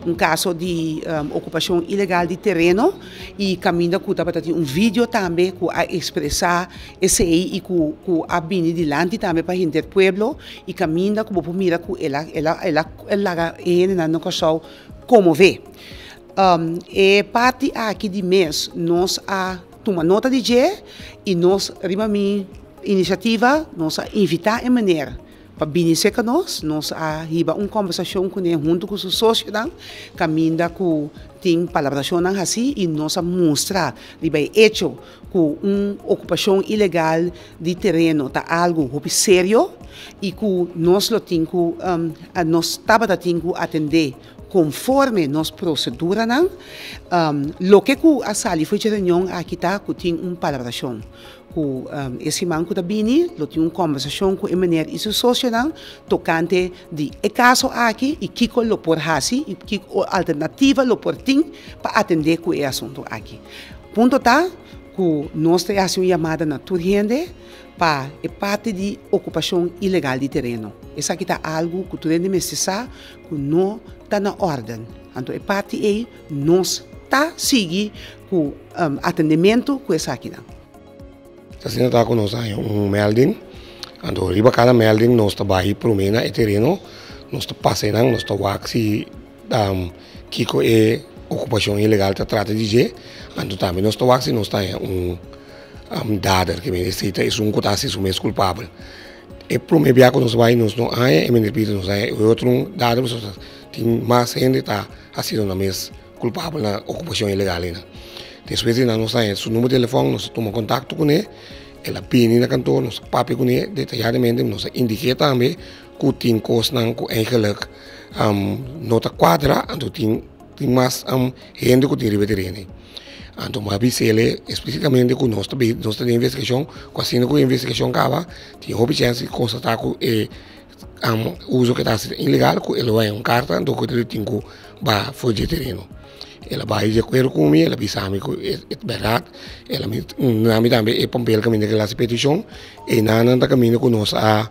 Un kaso di okupashon ilegal di tereno i kaminda ku tabata tin un video tambe ku a ekspresá esei i ku ku a bini dilanti tambe pa henter pueblo i kaminda ku bo por mira ku el a el a el a laga e hendenan na Kòrsou konmové. E parti aki di mes nos a tuma nota di dje i nos riba mi inisiativa nos a invitá e meneer pa bini serka nos. Nos a hiba un kòmbersashon kuné huntu ku su sosionan kaminda ku tin palabrashonnan hasí i nos a mustra riba e echo ku un okupashon ilegal di tereno ta algu hopi serio i ku nos lo tin ku nos tabata tin ku atendé konforme nos proseduranan. Loke ku a sali for dje reunion aki ta ku tin un palabrashon ku e siman ku ta bini lo tin un kòmbersashon ku e meneer i su sosionan tokante di e kaso aki i kiko lo por hasi i kiko alternativa lo por tin pa atendé ku e asuntu aki. Punto ta ku nos ta hasi un yamada na tur hende pa e parti di okupashon ilegal di tereno. Esaki ta algu ku tur hende mester sa ku no ta na órden. Anto e parti ei nos ta sigui ku atendementu ku esakinan. Asina ta ku nos a haña un melding, anto riba kada melding nos ta bai promé na e tereno, nos ta pasa einan, nos ta wak si kiko e okupashon ilegal ta trata di dje, anto tambe nos ta wak si nos ta haña un dader, ke mester esei ta esun ku ta hasi su mes kulpabel. E promé bia ku nos bai nos no haña e mester pidi nos haña e otro dader pasobra tin mas hende ta hasiendo nan mes kulpabel na okupashon ilegal einan. Despues di nan nos haña su number di telefòn, nos a tuma kontakto kuné, el a bini na kantor, nos a papia kuné detayadamente, nos a indiké tambe ku tin kosnan ku eigenlik no ta kuadra, anto tin tin mas hende ku tin riba e tereno ei. Anto mi a bis'el esplisitamente ku nos ta nos ta den investigashon, ku asina ku e investigashon kaba tin hopi chèns di konstatá ku e uso ku e ta hasi ta ilegal, ku e lo haña un karta anto ku e tin ku baha for di e tereno. El a bai di akuerdo ku mi, el a bisa mi ku e bèrdat, el a duna mi tambe e papel kaminda ku el a hasi petishon, einan nan ta kaminda ku nos a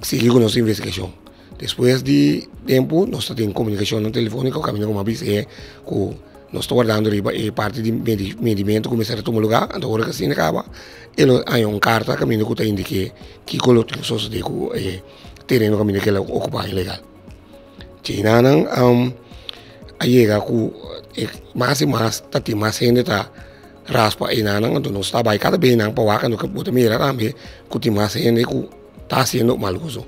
sigui ku nos investigashon. Despues di tempu nos ta tin komunikashonnan telefóniko kaminda ku mi a bis'é ku nos ta wardando riba e parti di medimentu ku mester a tuma lugá, anto ora ku asina kaba e lo haña un karta kaminda ku ta indiké kiko lo tin sosodé ku e tereno kaminda ku el a okupá ilegal. Djenanan a yega ku mas i mas ta tin mas hende ta raspa enanan, anto nos ta bai kada bes nan pa wak, anto bo ta mira tambe ku tin mas hende ku ta hasiendo mal uso.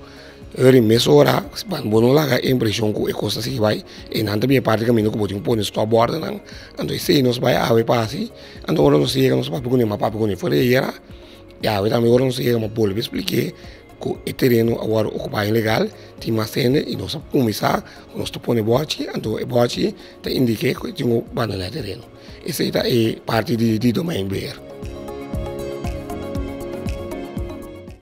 Eri mesora bo no laga e impreshon ku e kos ta sigui bai, einan ta bin e parti kaminda ku bo tin ku pone stòpbòrdennan, anto esei nos bai awe pa hasi, anto ora nos yega nos papia kuné, mas papia kuné for di ayera, i awe tambe ora nos yega mas bolbe splik'é ku e tereno a wòrdu okupá ilegal, tin mas hende i nos a kuminsá ku nos ta pone bòchi, anto e bòchi ta indiké ku e tin ku bandoná e tereno. Esei ta e parti di domeinbeheer.